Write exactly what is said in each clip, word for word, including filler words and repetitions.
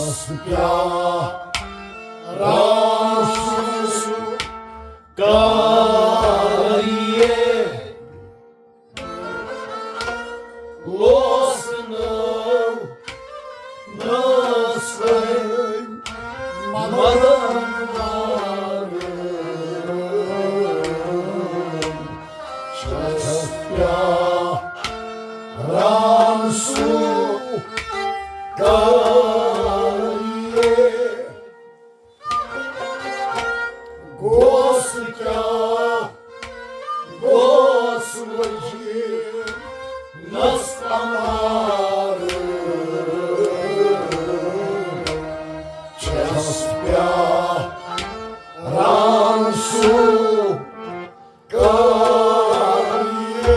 پیاران سُہ کاریے۔ لوس نو نسل مدن وارن۔ چھس پیاران سُہ کاریے۔ گوس کیٛاہ گوس وجہ نس امار۔ چھس پیاران سُہ کاریے۔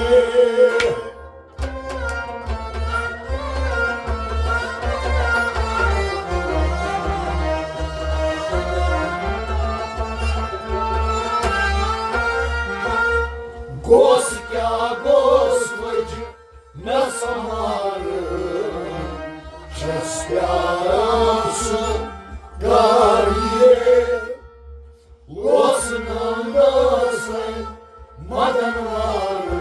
گوس کیٛاہ گوس وجہ نہ سمار۔ چھس پیاران سُہ کاریے۔ اوس ننگس مدن وارو۔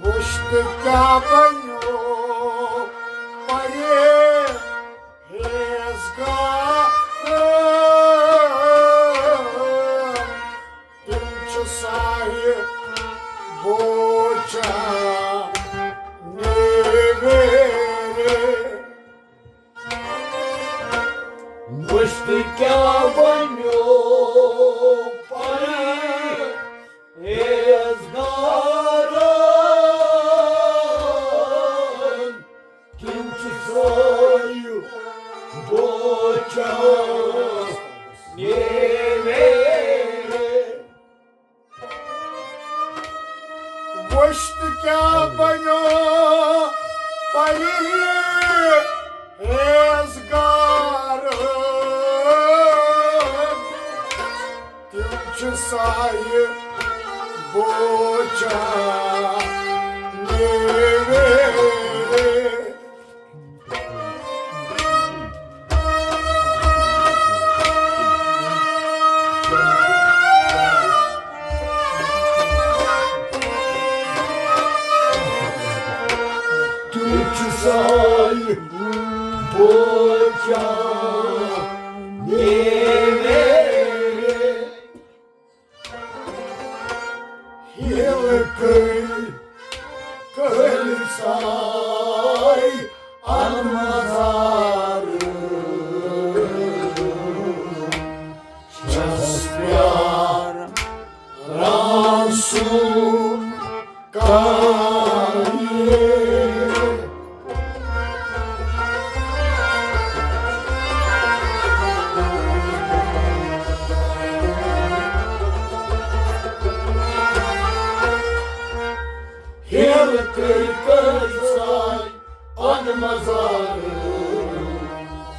وُچھ تہٕ کیٛاہ بنیو پرہیزگار۔ تِم چھِ ساہہِ بوچان نیویرِ۔ وُچھ تہٕ کیٛاہ بنیو پرہیزگارن۔ تِم چھِ سٲری بوچان نیویرِ۔ وُچھ تہٕ کیٛاہ بنیو پرہیزگارن۔ تِم چھِ ساہہِ بوچان نیویرِ۔ تِم چھِ ساہہِ بوچان نیویرِ۔ ہیلہٕ کٔرۍ کٔرۍ ساے المزار۔ چھس پیاران سُہ کاریے۔ کٔرۍ کٔرۍ ژاے اَن مزارٕ،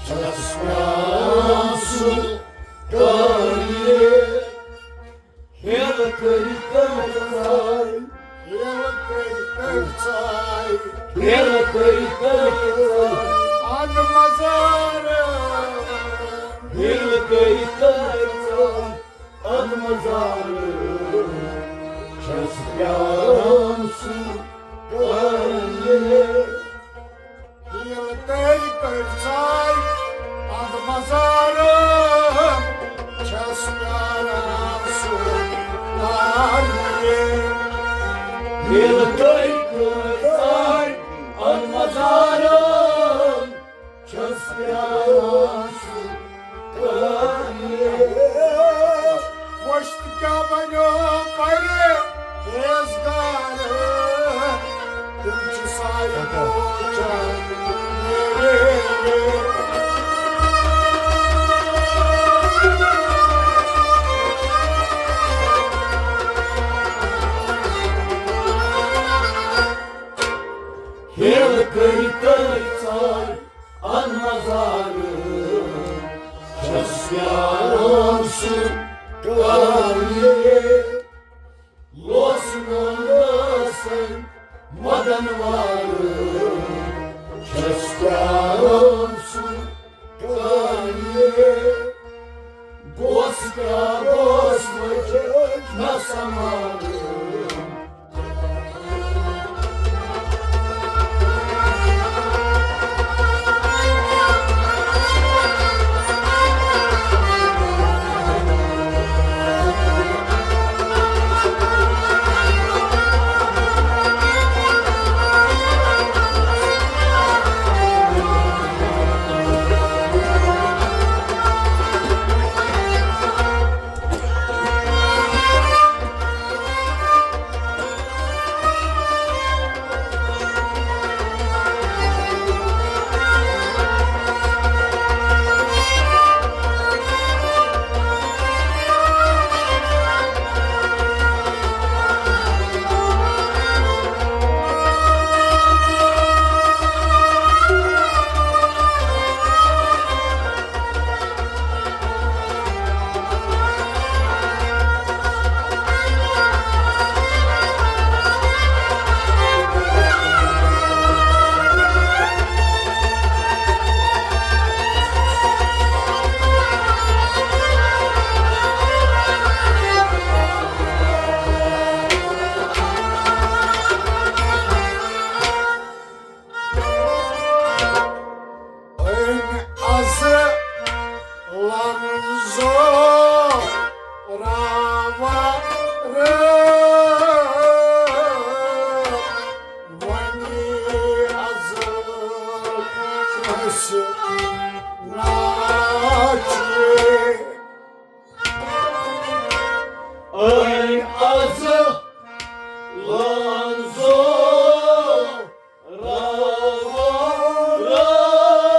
چھَس پیاران سُہ کٲنی۔ ہیلہٕ کٔرۍ کٔرۍ ژاے، ہیلہٕ کٔرۍ کٔرۍ ژاے، ہیلہٕ کٔرۍ کٔرۍ ژاے اَن مزارٕ۔ ہیلہٕ کٔرۍ کٔرۍ ژاے اَن مزارٕ، چھَس پیاران سُہ کٲنی۔ ہیلہٕ کٔرۍ کٔرۍ ژاے اَن مزارٕ، چھَس پیاران سُہ کٲنی۔ ہیلہٕ کٔرۍ کٔرۍ ژاے اَن مزارٕ، چھَس پیاران سُہ کٲنی۔ وٕچھ تہٕ کیٛاہ بنیو پرہیزگار، تِم چھِ سایہِ نوچان۔ ہیلہٕ کٔرۍ کٔرۍ ژاے اَن مزارٕ، چھَس پیاران سُہ کٲنی۔ لوس نٲنۍ ٲسن مدن وارٕ، چھَس پیاران سُہ کٲنی۔ بوس کیٛاہ بوس وٕچھ مےٚ سمارٕ۔ أمۍ از لنزو راوہ رٲو، وۄنۍ از کٲنٛسہِ ناچے۔ أمۍ از لنزو راوان رام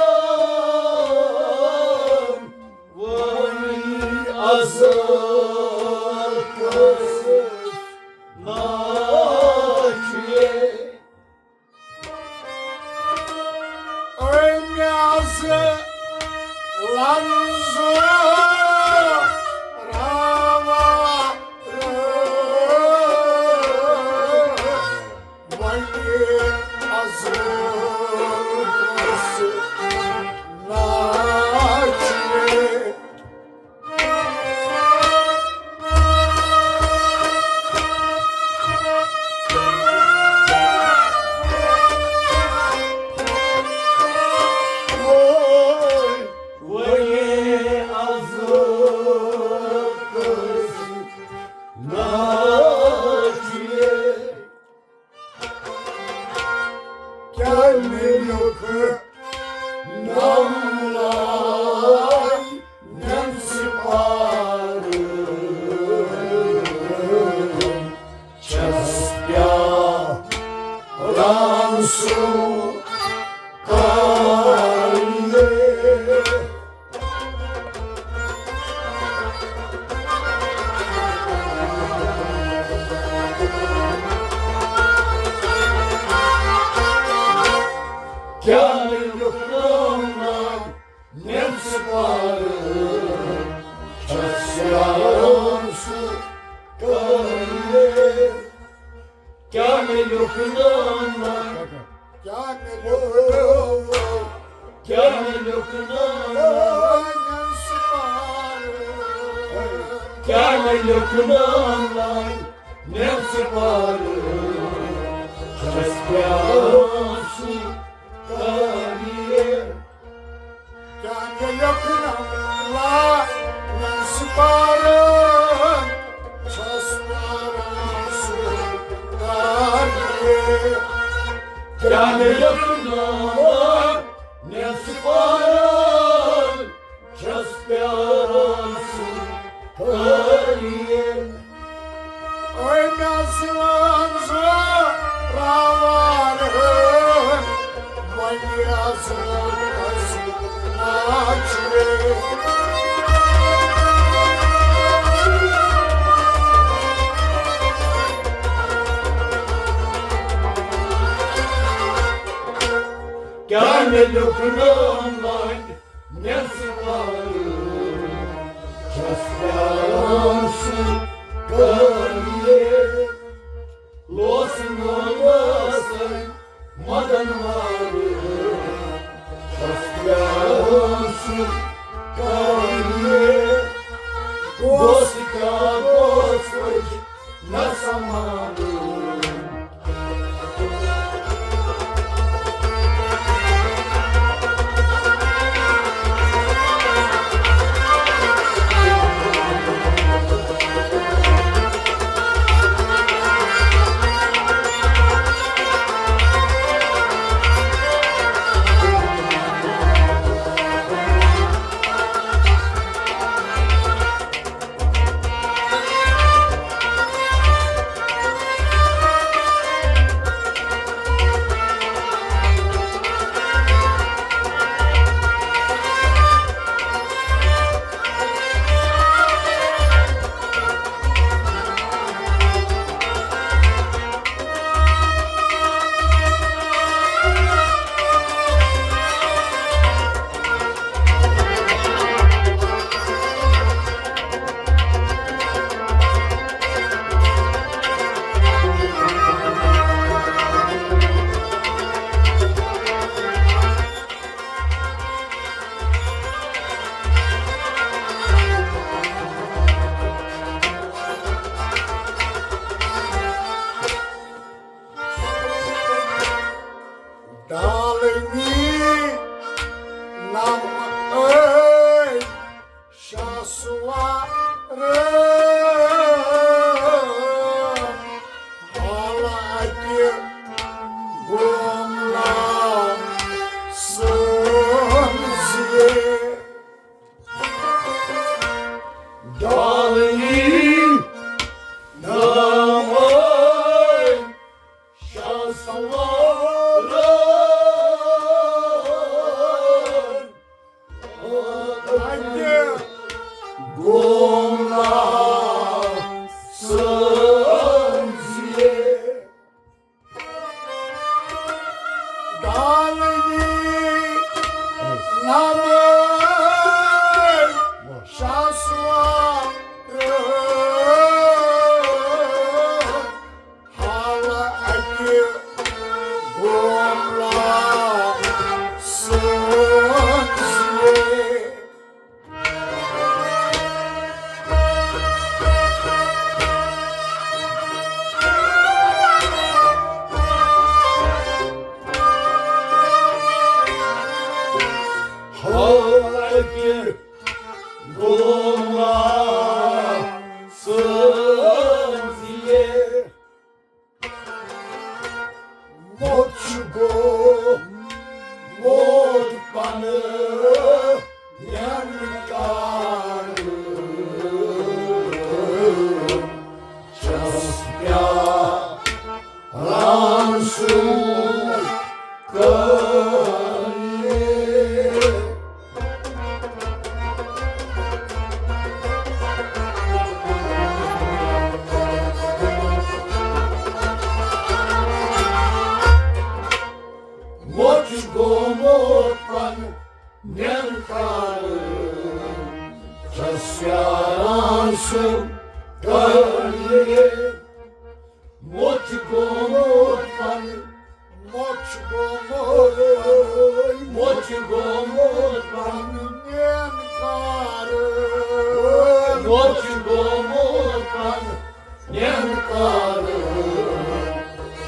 وۄنۍ از کٲنٛسہِ ناچے۔ أمۍ از لنزو راوان رام وۄنۍ از کٲنٛسہِ ناچے۔ وۄنۍ از کٲنٛسہِ ناچے۔ کیٛاہ میلیوکھ نملان نٮ۪نٛدٕ سِپارٕ؟ چھَس پیاران سُہ کالے۔ کیٛاہ مےٚ لیوٚکھ ناو؟ کیٛاہ مےٚ لیوٚکھ ناو؟ کیٛاہ مےٚ لیوٚکھ ناو؟ کیٛاہ مےٚ لیوٚکھ ناو؟ مےٚ سپارٕ چھَس پیاران سُہ قٲدیٖر۔ کیٛاہ مےٚ لیوٚکھ ناو؟ مےٚ سپارٕ چھَس پیاران سُہ قٲدیٖر۔ کیٛاہ مےٚ لیوٚکھ ناو؟ مےٚ سپارٕ چھَس پیاران سُہ قٲدیٖر۔ اے مےٚ زِوان زوراوار، وۄنۍ آسہٕ ناچ۔ کیٛاہ مےٚ لیوٚکھ ناو؟ مےٚ سپارٕ چھَس پیاران سُہ قٲدیٖر۔ لوس نوم لوسَے مدن وارٕ چھَس پیاران سُہ قٲدیٖر۔ گوٚژھ کیٛاہ گوٚژھ وٕچھ نہ سماوُن۔ ڈالنی نم ٲے شاہ سوار، حالانکہ گوملا سنزے۔ ڈالنی نم ٲے شاہ سوار، حالانکہ گوملا سنزے۔ ڈالنی نم ٲے شاہ سوار، حالانکہ گوملا سنزے۔ حالانکہ گوملا سنزے۔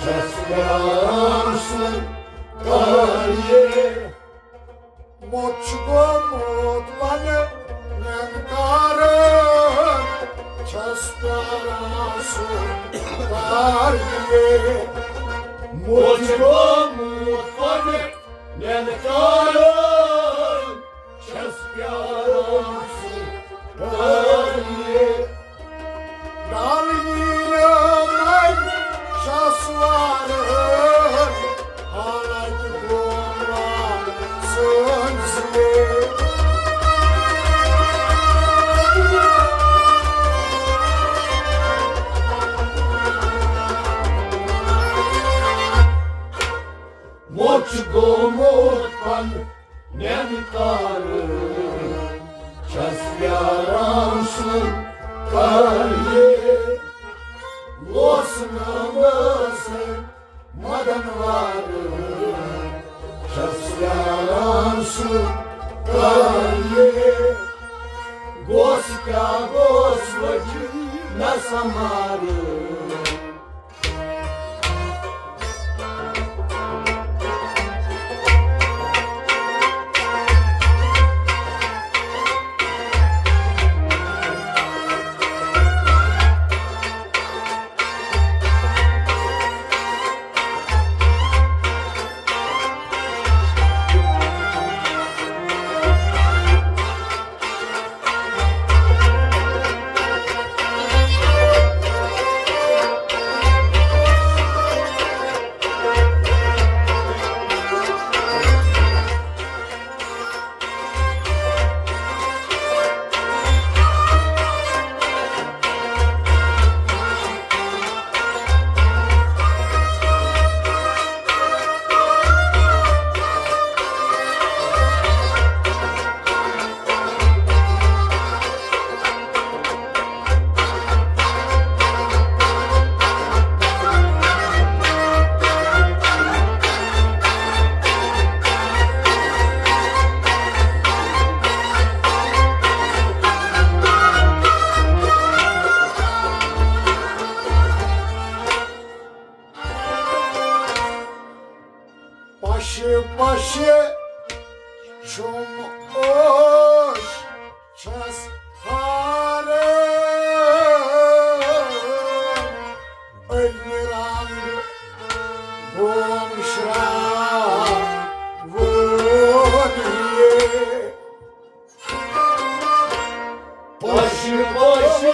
چھَس پیاران سُہ کالیے۔ موت چھُ گوٚمُت پننٮ۪ن کارن، چھَس پیاران سُہ کالیے۔ موت چھُ گوٚمُت پننٮ۪ن کارن، چھَس پیاران سُہ کالیے۔ ڈل نیٖلہِ منٛز چھَس واران، حالت گوٚو واران سٲنۍ زیٖر۔ موت چھُ گوٚمُت پننٮ۪ن نٮ۪ن کارن، چھَس پیاران سُہ کالیے۔ لوس نہٕ مٲسٕے مدن وارن، چھَس پیاران سُہ کالیے۔ گوس کیٛاہ گوس وجہ نہ سمارن۔ پشہِ پشہِ چھُم اوش چھَس ہاران، أنۍ رنگ گوم شراوُن یے۔ پشہِ پشہِ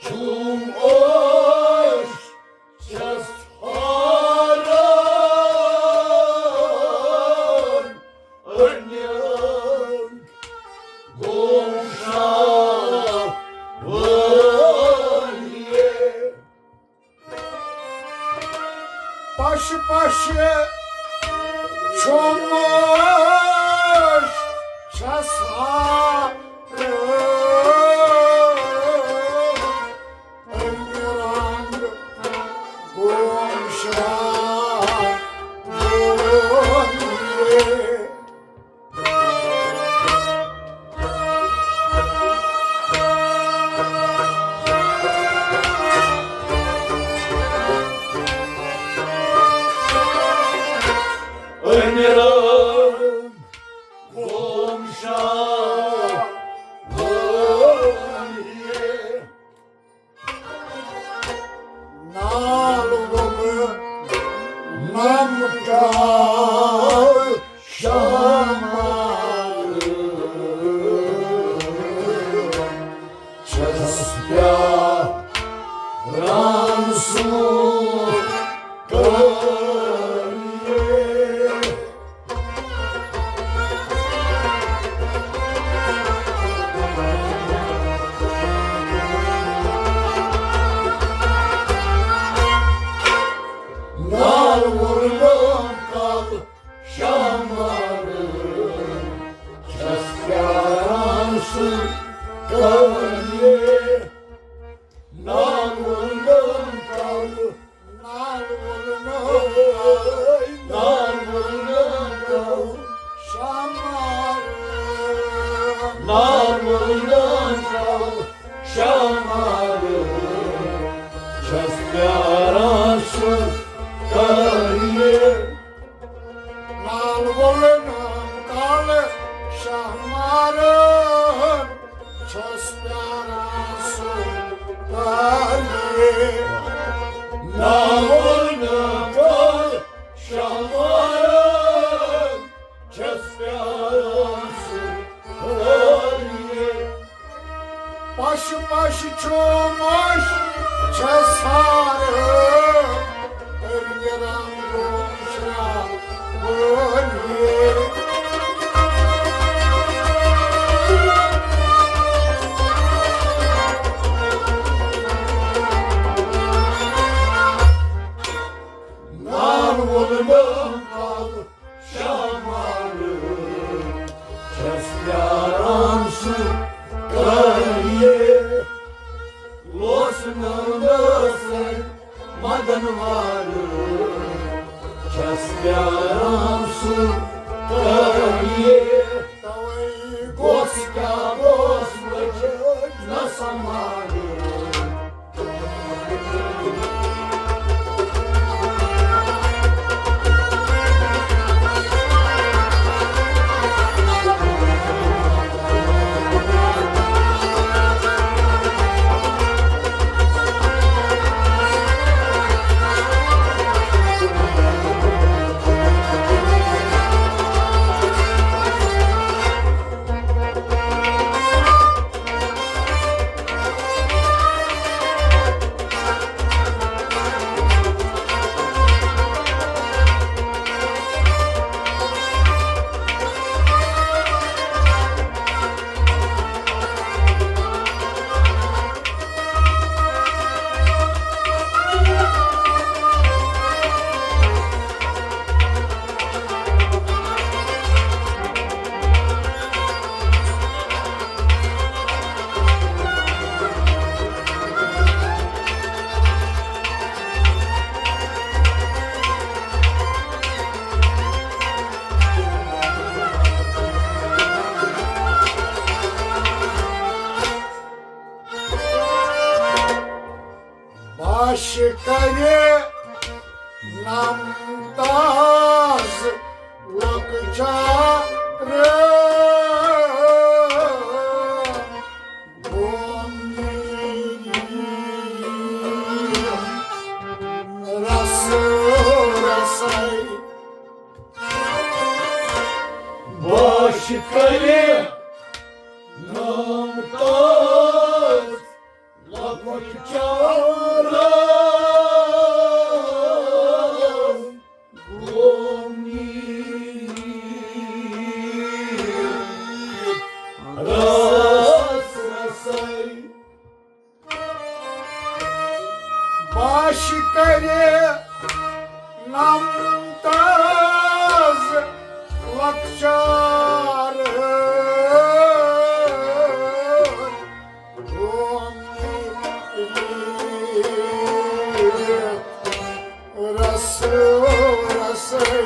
چھُم اوش چھَس ہاران، أنِم گوم شراوُن یے۔ پشہِ پشہِ چھُم اوش چھَس ہاران، أنِم رنگ گوم شراوُن یے۔ أنِم رنگ گوم شراوُن یے۔ نال ووٚنُن نم کاو شامال، چھَس پیاران سُہ کالیے۔ نال ووٚنُن چھَس پیاران سُہ کر یہِ، ناوُن کر شمارن، چھَس پیاران سُہ کر یہِ۔ پش پش چھُ مش چھَس ہاران، کٔرۍ یہِ رنگ شراب۔ چھَس پیاران سُہ کر یہِ، لوس نہٕ لٲسن مدن وارٕ، چھَس پیاران سُہ کر یہِ۔ توے گوٚژھ کیٛاہ گوٚژھ وٕچھ نہ سمارٕ۔ باش کرِ نمتاز لۄکچار گوم نیٖرِم رس رسے۔ باش کرِ نمتاز لۄکچار گوم نیٖرِم رس رسے۔ باش کرِ نمتاز لۄکچار گوم رس رسے۔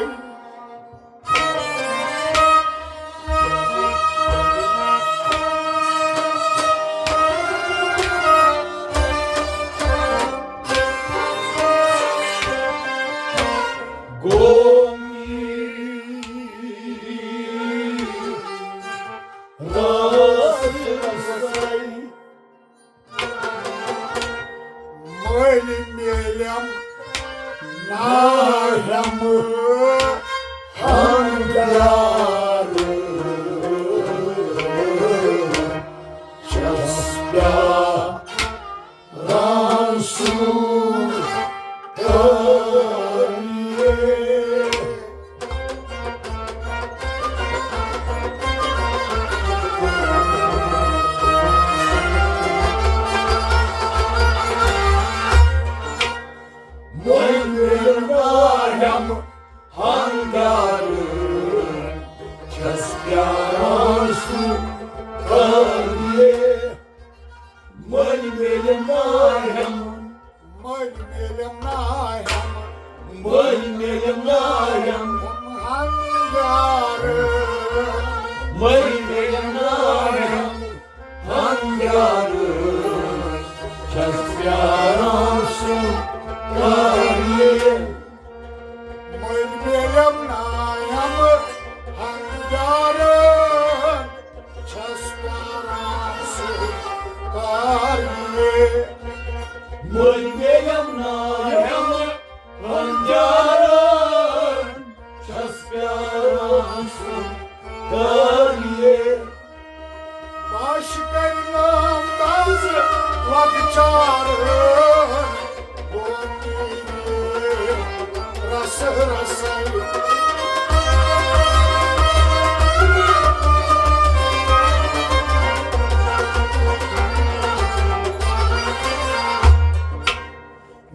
گوم رس رسے۔ مٔلۍ میلم ناہم ہمدار چھَس پیاران سُہ کر یہِ۔ مٔلۍ میلم ناہم ہمدار چھَس پیاران سُہ کر یہِ۔ مٔلۍ میلم ناہم، مٔلۍ میلم ناہم، مٔلۍ میلم ناہم ہمدار، مٔلۍ میلم ناہم ہمدار چھَس پیاران سُہ کر یہِ۔ مٔلۍ میلم نایم ہمدار چھَس پیاران سُہ مٔلۍ مےٚ یِم ناہٮ۪مہٕ ہنجارن، چھَس پیاران سُہ کر یہِ۔ باش کٔرۍ نام تازٕ لۄکچارن، گوٚو میٖر رس رسائی۔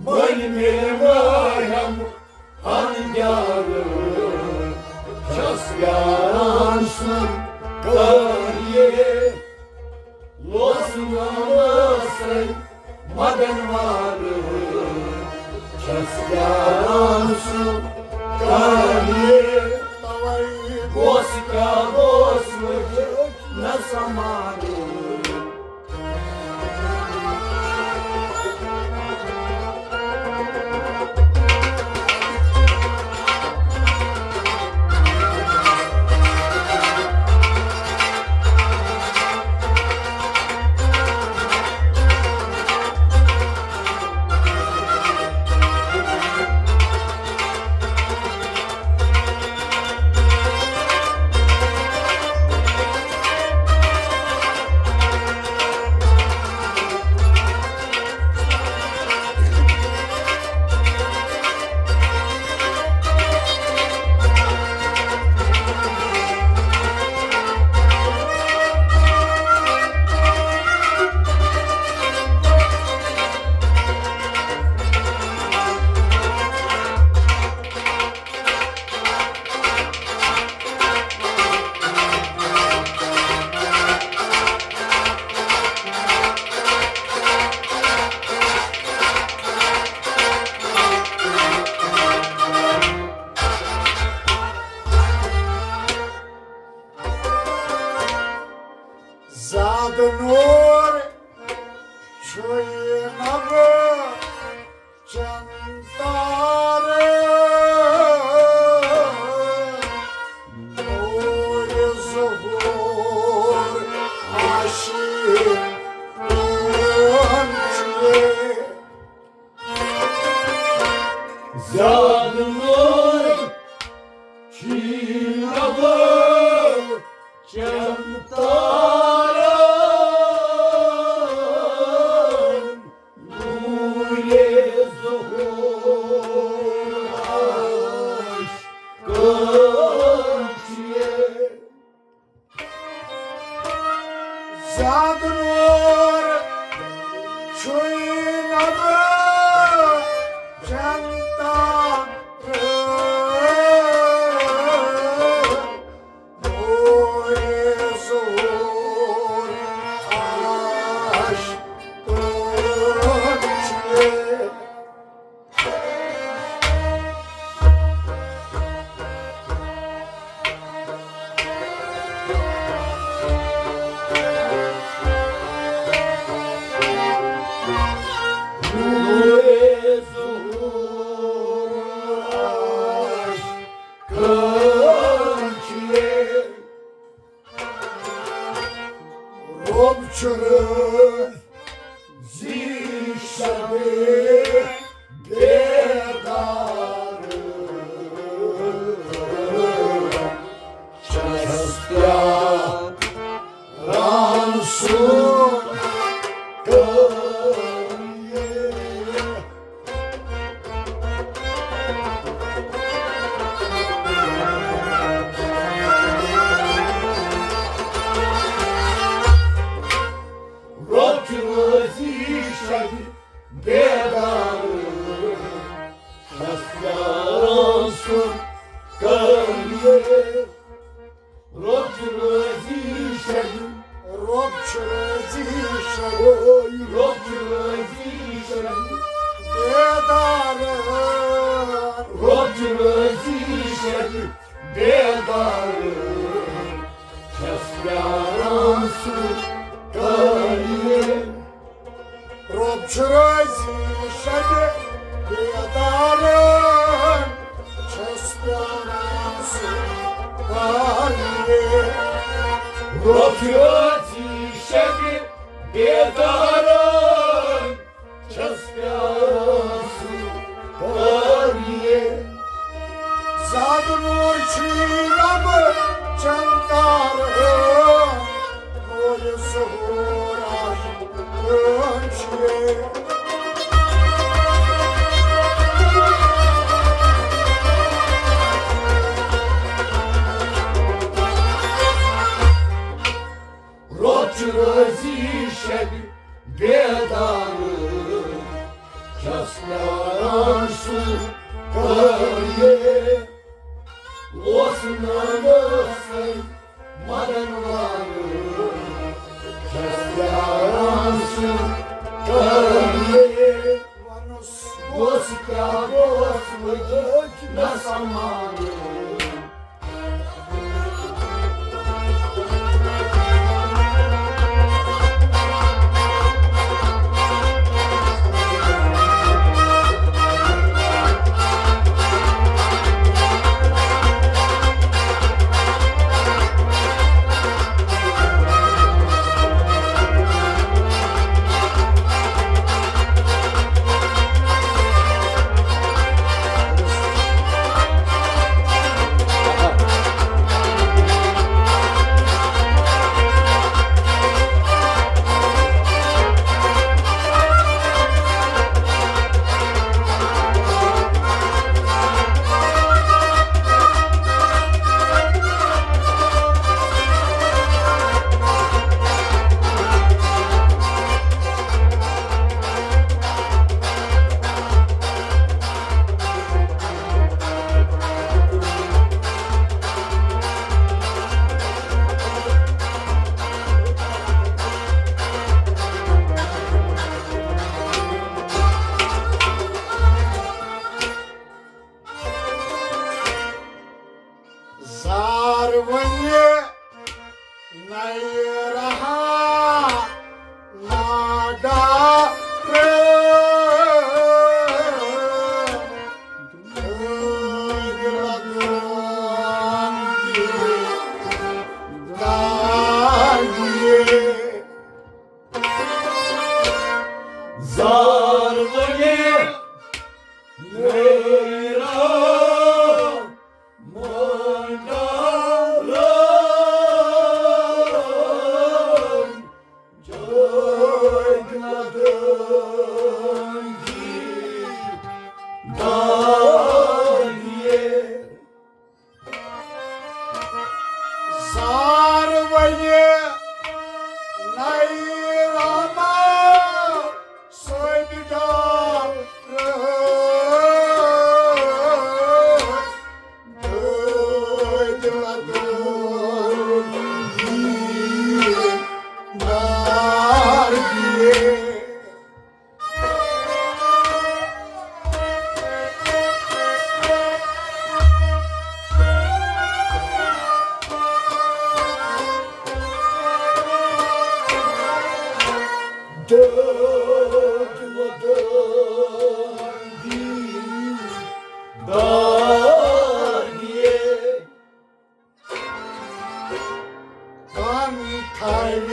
مٔلۍ مےٚ ماہٮ۪م ہنجارٕ، چھَس یاران سُنٛد کر یہِ۔ لوس نامس مدن وار، چھَس یاران سُنٛد کر یہِ۔ توے گوس کیٛاہ گوس وٕچھ نہ سمارٕ۔ زیادٕ نوٗر چھُے نہٕ بہٕ چندارٕ، نوٗرِ ظہوٗر عاشقن چھُے۔ زیادٕ نوٗر چھی نہٕ بہٕ چندارٕ، نوٗرِ ظہوٗر عاشقن چھُے۔ زیادٕ نوٗر چھُے نہٕ بہٕ چندارٕ، نوٗرِ ظہوٗر عاشقن چھُے۔ رۄب چھُ رٲضۍ شبِ بیدار، چھَس پیاران سُہ کر یہِ۔ رۄب چھُ رٲضۍ شبِ بیدار، چھَس پیاران سُہ کر یہِ۔ رۄب چھُ رٲضۍ شبِ۔ رۄب چھُ رٲضۍ شبِ۔ اوے رۄب چھُ رٲضۍ شبِ۔ بیدار۔ رۄب چھُ رٲضۍ شبِ۔ بیدار۔ چھَس پیاران سُہ کر یہِ۔ رۄب چھُ رٲضۍ شبِ بیدارن، چھَس پیاران سُہ کر یہِ۔ رۄب چھُ رٲضۍ شبِ بیدارن، رب چنتار ہو، نور ظہور آشقان چھے۔ روچ روزی شب بیدار، چھس پیاران سُہ کاریے۔ اوس ناوس مدن وار، چھس پیاران سُہ کاریے۔ وَنُس گوٚژھ کیٛاہ گوٚژھ وٕنہِ نہ سمان۔ زار ونہِ نَیہِ رہا نادا زار ونہِ نَیہِ رہا زار ونہِ نَیہِ رہا سٲبِقہ کن تھاوِ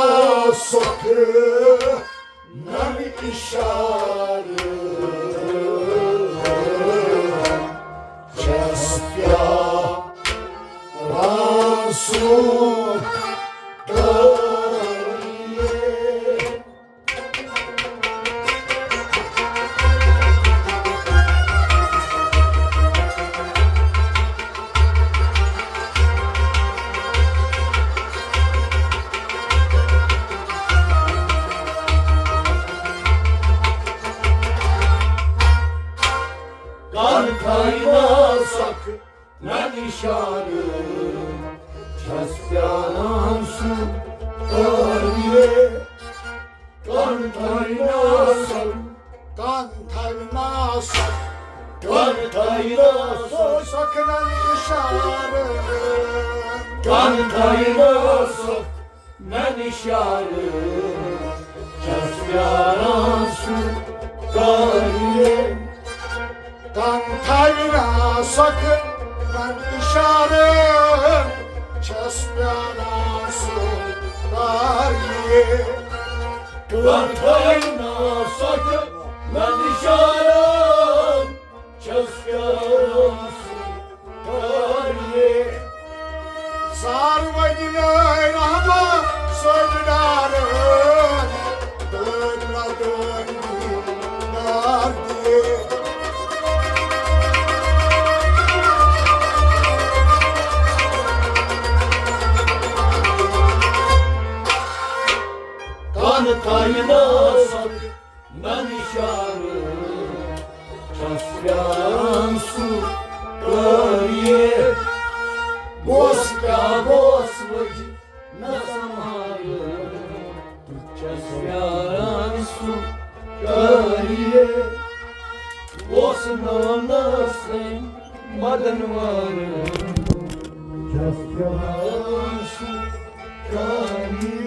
نا سۄکھٕ نن اشارٕ، چھس پیاران سُہ کاریے۔ کن تھاوِ نا سۄکھٕ نن اشارٕ، چھس پیاران سُہ کاریے۔ کن تھاوِ نا سۄکھٕ، کن تھاوِ نا سۄکھٕ، کن تھاوِ نا سۄکھٕ، سۄکھٕ نن اشارٕ۔ کن تھاوِ نا سۄکھٕ نن اشارٕ، چھس پیاران سُہ کاریے۔ کن تھاوِ نا سۄکھٕ نن اشارٕ، چھس پیاران سُہ کاریے۔ کن تھاوِ نا سۄکھٕ نن اشارٕ، چھس پیاران سُہ پیاران سُہ کٲریٖر، بوس کیٛاہ بوس وٕچھ نہ سمارٕ۔ چھَس پیاران سُہ کٲریٖر، اوس نہٕ نٲسٕے مدن وارٕ۔ چھَس پیاران سُہ کٲریٖر۔